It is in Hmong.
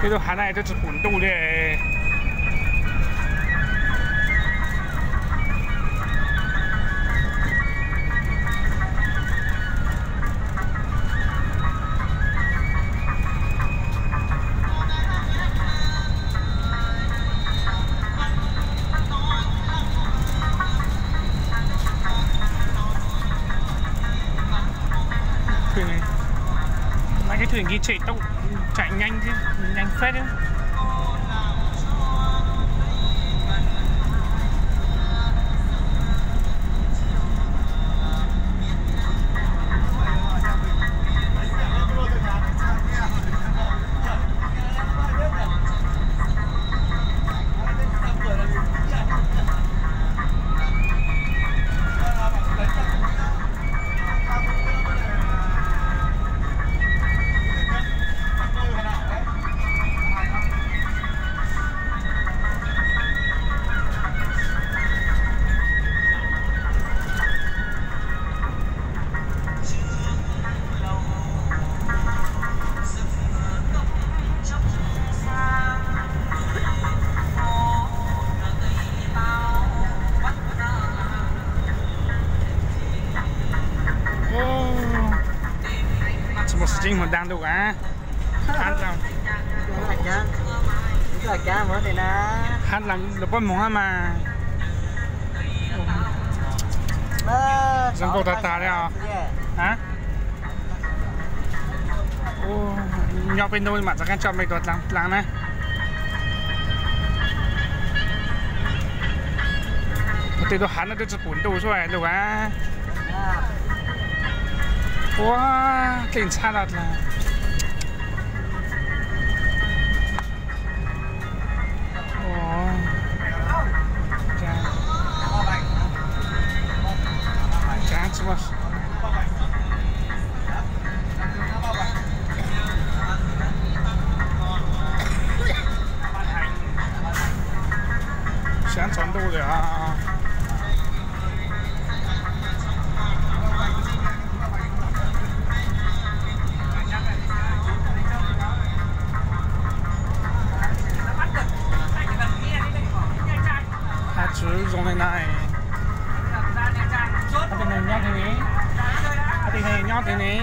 Tej tug hav na twb tsis pum ntuj li. Thwm, mas cái thwm kia chạy tốc, chạy nhanh thế, nhanh phết đấy. Tsis muaj sib tseeb mus dag ntuj a. Hab lam lub pob moog hab mas. Zoo nkauj tag tag li os. Nyob peb ntuj mam txog qab tso me tua dlaag na. Tej tug hav no twb tsis pum ntuj xwb lug a. Ua, dlej ntxhab dlaag. Sab tsaus ntuj lawm os. Hav tswv zoo li no. Ob tug neeg nyob twg ne? Ob tug neeg nyob twg ne?